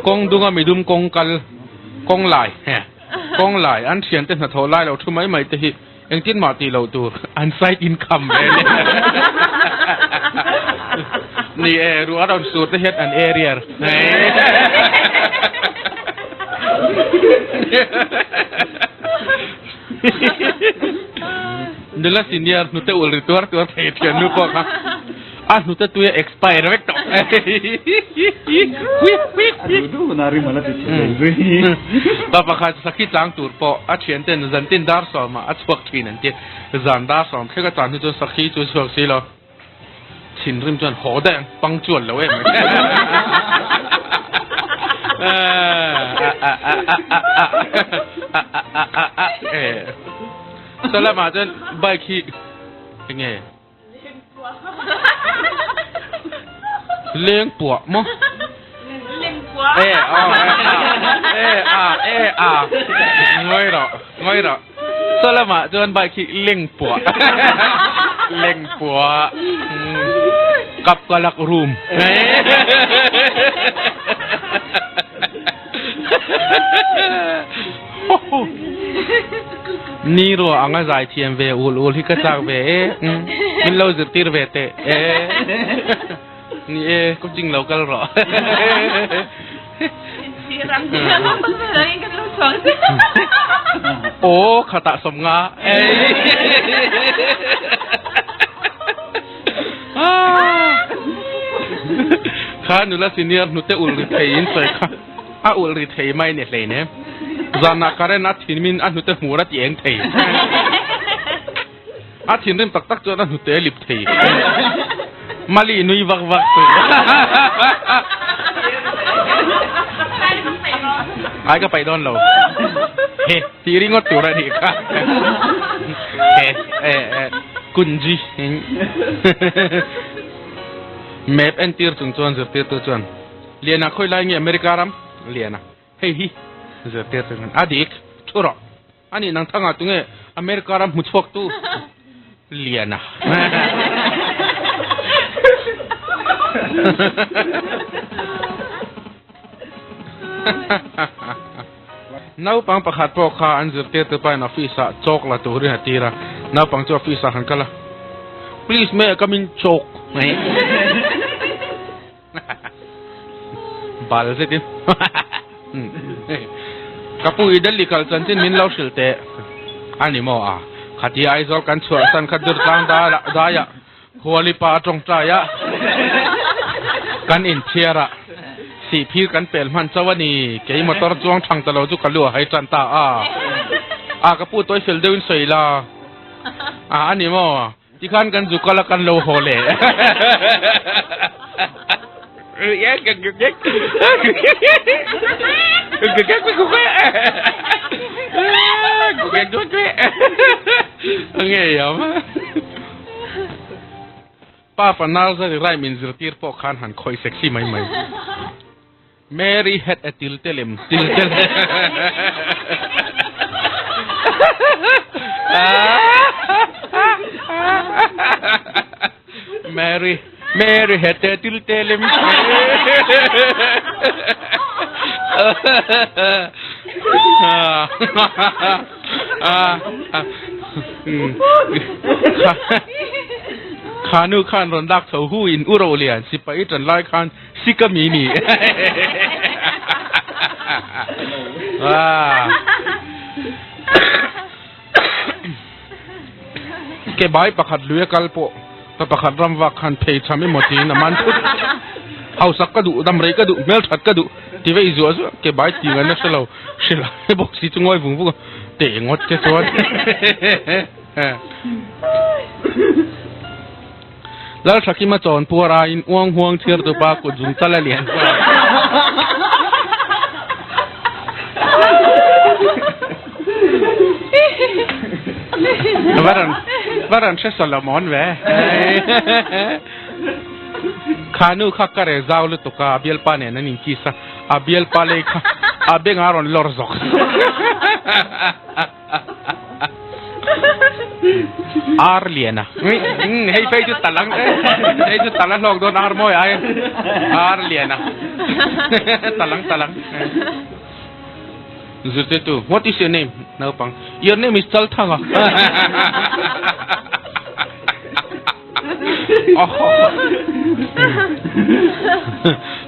Kawng dunga midum kawng kal, kawng lai, kawng lai, an thiante hnathawh lai lo thu mai mai te hi engtin mah tih loh tur, an side income ve le. Ni e, ruah a rawn sur te hian an area. Nula senior hnute ulh ri tuar tuar thei thiannu pawh kha a hnute tui a expire vek tawh. Pa pakhat sakhi chang tur pawh a thian ten zantin dar sawmah a chhuak thin an ti. Zan dar sawm thlek a chan hi chuan sakhi chu a chhuak si lo. Thinrim chuan haw daih ang, punctual lo em mai. Saw lamah chuan bike hi enge? Leng puah maw? E a e a e a ngawi rawh ngawi rawh. Saw lamah chuan bike hi leng puah leng puah kap ka lak room Ni ruah anga zai thiam ve ul ul hi ka chak ve e min lo zirtir ve teh e Ni e coaching lo kal rawh. Aw khatah sawmnga ei. Kha nula senior hnute ulh ri thei in sawi kha a ulh ri thei mai ni hlei ne. Zanah current a thin min a hnute hmur a ti eng thei. A thinrim tak tak chuan a hnute a lip thei. Mali nui vak vak tu. Ai ka paih dawn lo. He tih ringawt tur a nih kha. He e e kunji. Map entir chung chuan zirtirtu chuan Liana khawi lai nge America ram? Liana hei hi zirtirtu chuan a dik thu rawh. A nih nang thangah tunge America ram hmu chhuak tu Liana. Naupang pakhat pawh kha an zirtirtu pain office ah chawk la turin a tir a, naupang chu office ah han kal a, Please may I come in chawk mai. Bal zetin Ka pu i Delhi kal chanchin min lo hrilh teh a ni maw a? Khati Aizawl kan chhuahsan kha Durtlang daiah Huali pa a tawngtai a, kan inthiar a, sihphir kan pel hman chauh a ni. Kei motor chuang thang ta lo chu ka lu a hai tan ta a. A ka pu tawi fel deuhin sawi la a a ni maw? Tikhan kan zu kal a kan lo haw leh. Ngei am. Pa pa nursery rhyme in zirtir pawh khan han khawih sexy mai mai. Mary had a tiltelem tiltelem. Mary Mary had a tiltelem. Khanu khan rawn lak chho hu in u ro lian sipai tan lai khan Sik a mi ni. Ke bai pakhat lui a kal pawh ka pakhat ram vak khan phei cham emaw tiin a man thut. Hausak ka duh, damrei ka duh, hmelthat ka duh ti vei zuah zuah ke bai ti ngaihna hre lo hrilh a bawk si chu ngawi vung vung a teh ngawt te chuan. Lalthakima chawn puar aiin uang huang chhiar tu pa kut zung chal a lian zawk. Va rawn va rawn hre Solomon ve. Kha nu kha ka re zau lutuk a, a bialpa nen an inkiss a, a bialpa lei kha a bengah a rawn lawr zawk. Ar lian a. Hei phei chu tal ang hei chu tal a hlawk dawn ar mawi ai ar lian a. Tal ang tal ang. Zirtirtu, what is your name? Naupang, your name is Chalthanga.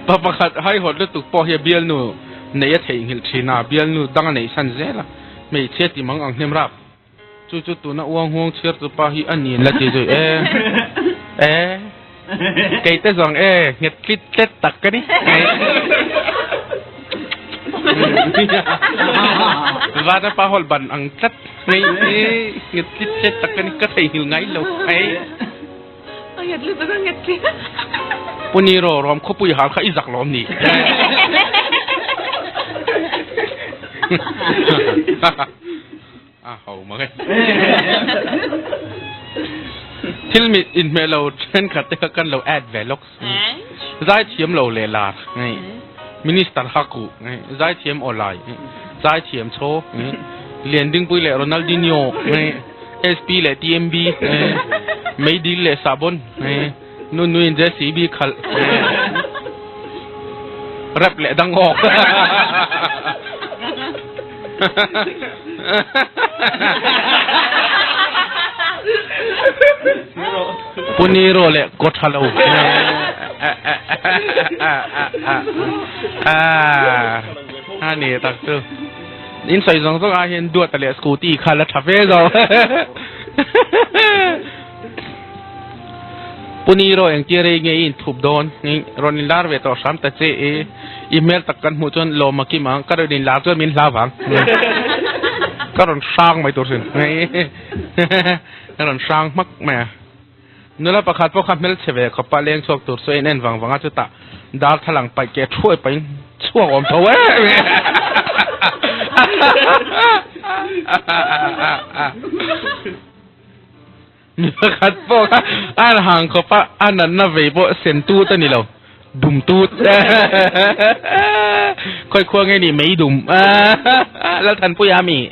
Pa pakhat haihawt lutuk pawh hi a bialnu neih a theihnghilh thin a, bialnu dang a neih san zel a, hmeichhia ti mang ang hnem rap. Chu chu tuna uang huang chhiar tu pa hi a nin la ti zui e. E. Kei te zawng e, nghet tlit tlet tak ka ni. Vana pa hol ban ang tlat. Ngei e, nghet tlit tlet tak ka ni, ka theihnghilh ngai lo. Ei. A nghet lutuk a nghet tlit. Pu Niro, rawm khawpui hal kha i zak lawm ni. A ho mang e. Thil mit inhmeh lo thenkhat te kha kan lo add ve lawk. Zaithiam lo leh lar. Minister Haku. Zaithiam Awlai. Zaithiam Chaw. Liandingpui leh Ronaldinho. SP leh TMB. Meidil leh Sahbawn. Nunuin JCB khalh. Rap leh dang awk. Puniro leh kaw tha lo. A ni tak chu. In sawi zawng zawng ah hian duata leh scooty kha la tha fe zawk. Puniro engtia rei nge i inthup dawn? Rawn inlar ve tawh hram ta che i. I hmel tak kan hmuh chuan lawm a kim ang, ka rawn inlar chuan min hlau vang. Ka rawn hrang mai tur sin. Ka rawn hrang hmak mai a. Nula pakhat pawh kha hmelchhe ve khawp a, leng chhuak tur chu a in en vang vang a, chutah darthlalang paih keh thuai pahin chhuak awm tho e. Mi pakhat pawh kha a han hang khawp a, a natna vei pawh sen tut a ni lo, dum tut. Khawi khua nge ni mei dum. Lalthanpuia mi.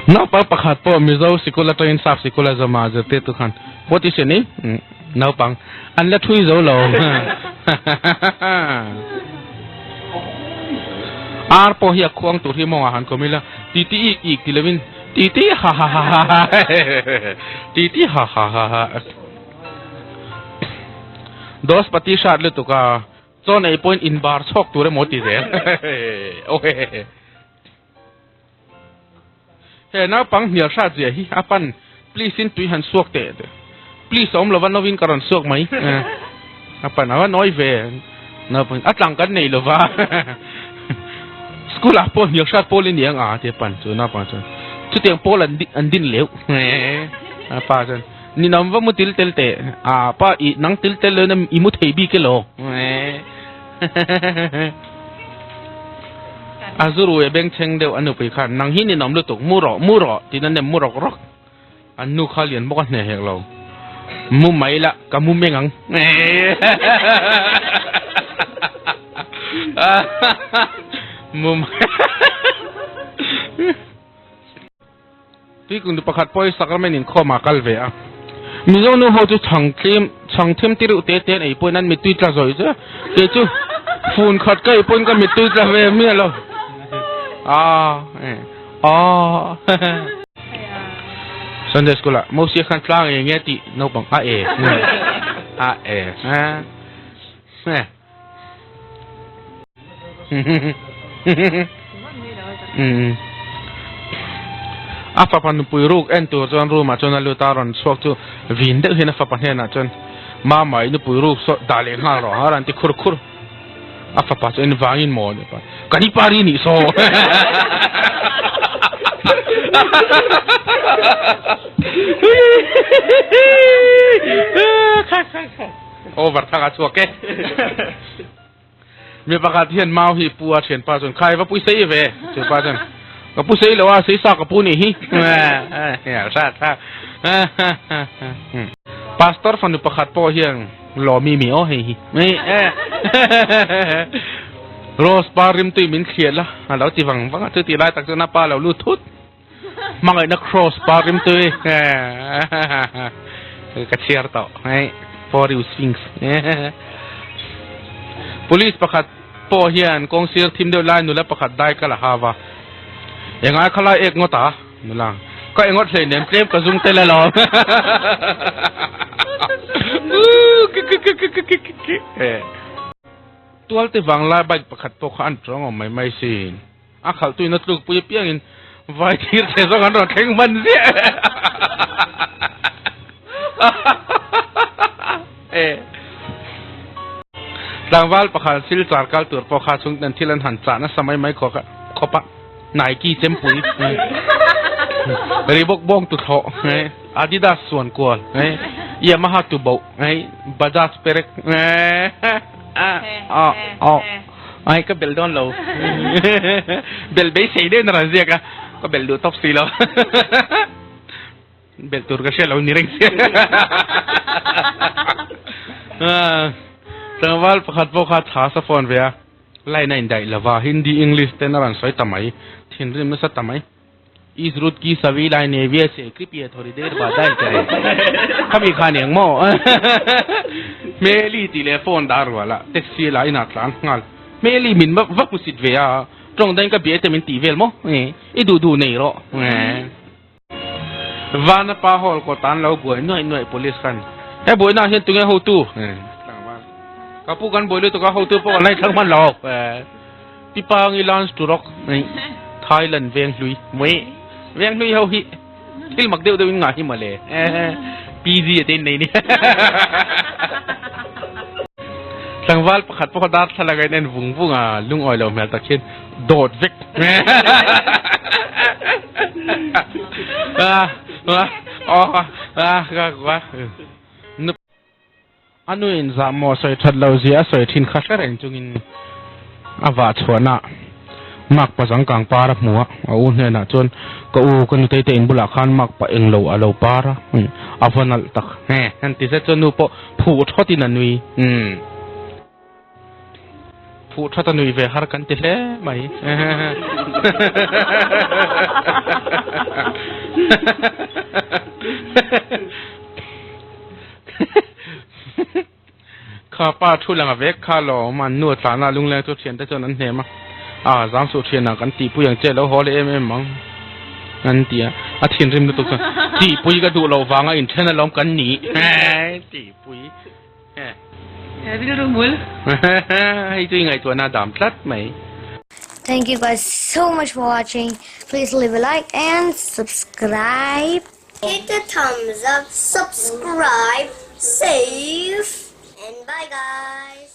Naupang pakhat pawh Mizo sikul atangin Sap sikul a zawm a, zirtirtu khan, What is your name? Naupang, An la thui zo lo. Ar pawh hi a khuang tur hi mawngah han kawm ila, ti ti ik ik ti lovin ti ti ha ha ha ha ha ti ti ha ha ha ha. Dos pati hrat lutuk a, chaw nei pawhin in bar chhawk tur emaw ti zel. He naupang hnial hrat zia hi a pan please in tui han suak teh teh please a awm lova novin ka rawn suak mai a pan a va nawi ve naupang a tlang kan nei lova school ah pawh hnial hrat pawl i ni ang a ti a pan chu naupang chuan chutiang pawl an an din leuh a pa chuan ni nam va mu til tel teh a pa i nang til tel lo na i mu thei bik elaw A zu rui a bengchheng deuh a nupui khan, Nang hi ninawm lutuk, mu rawh, mu rawh, tiin a nem mu rawk rawk. An nu kha lian bawk a hne hek lo. Mu mai la, ka mu meng ang. Mu mai. Tuikung pakhat pawh hi Sacrament inkhawm ah kal ve a. Mizo nu ho chu chhang tlem, chhang them ti reuh te te an ei pawhin an mittui tla zawih zawih a. Kei chu fun khat ka ei pawhin ka mittui tla ve miah lo. Aaa eh aw Sunday school ah Mosia khan tlang eng nge tih naupang a e a e eh. A fapa nupui ruk en tur chuan room ah chuan a lut a, rawn chhuak chu vin deuh hian a fapa hnenah chuan Mama i nupui ruk saw dah leh nghal rawh a rawn ti khur khur. A fapa chu en vangin maw ni pa ka ni pari nih saw. Over thak a chhuak e. Mi pakhat hian mau hi pu a thianpa chuan khai va pui sei ve thianpa chuan ka pu sei lo a sei sa ka pu nih hi Pastor fanu pakhat pawh hian lawmi mi aw hei hi. Rose par rimtui min thliah la, a lo ti vang vang a, chuti lai tak chuan a pa lo lut thut. Hmangaihna cross par rimtui ka chhiar tawh hei for you sphinx. Police pakhat pawh hian kawng sir thim deuh lai nula pakhat dai kal a hau va, Engai khalai ek ngawt a? Nula, Ka engawt hleinem tlem ka zung tel alawm. Tualte vanglai bike pakhat pawh kha an tawng awm mai mai sin. A khalhtuin a tlukpui apiangin vai thir che zawng an rawn thleng hman ziah. Tlangval pakhat silchar kal tur pawh kha chhungten thil an han chah nasa mai mai khawp a. Nike chempui, Reebok bawng tuthlawh, Adidas suan kual, Yamaha tuboh, Bajaj perek, ai ka bel dawn lo, bel beisei deuhin a rawn ziak a, ka bel duh tawp si lo, bel tur ka hria lo ni reng sia. Tlangval pakhat pawh kha tha sa phone ve a. Line a indaih lova, Hindi, English ten a rawn sawi ta mai, thinrim nasa ta mai. Is root ki savi lai ne ve se kripiya thori der ba dai kare. Khami khan eng maw? Hmeli tih leh phone dah rual a, taxi la inah tlan nghal. Hmeli min va va hmusit ve a, tawng dain ka bia te min tih vel maw? I duh duh nei rawh. Vana pa hall kawt an lo buai nuaih nuaih police khan he buaina ah hian tunge hotu tlangval ka pu kan buai lutuk a hotu pawh kan la thlang hman lo tipangi lance to rock Thailand veng hlui mai veng hlui ho hi thil mak deuh deuh in ngah hi mawle PG a te in nei ni tlangval pakhat pawh kha darthlalang a in en vung vung a lungawi lo hmel tak hian dawt vek A nu in zah maw sawi that lo zia a sawi thin kha hre reng chungin a vah chhuahna mak pa zangkang par a hmu a, a u hnenah chuan ka u ka nutei te in bulah khan mak pa englo a lo par a, a va nalh tak he han ti zet chuan nu pawh phuh thawt in a nui. Phuh that a nui ve har kan ti hle mai. Kha pa thu lang a vek kha lawm an nu a tlana lungleng chu thiante chuan an hnem a. A zam suh thianah kan tihpui ang che lo haw leh em em ang an ti a. A thinrim lutuk chuan tihpui ka duh loh vanga inthen alawm kan ni. Tihpui. Rilru hmul. Hei chu i ngaihtuahna a dam tlat mai. Thank you guys so much for watching. Please leave a like and subscribe. Hit the thumbs up, subscribe, save and bye guys.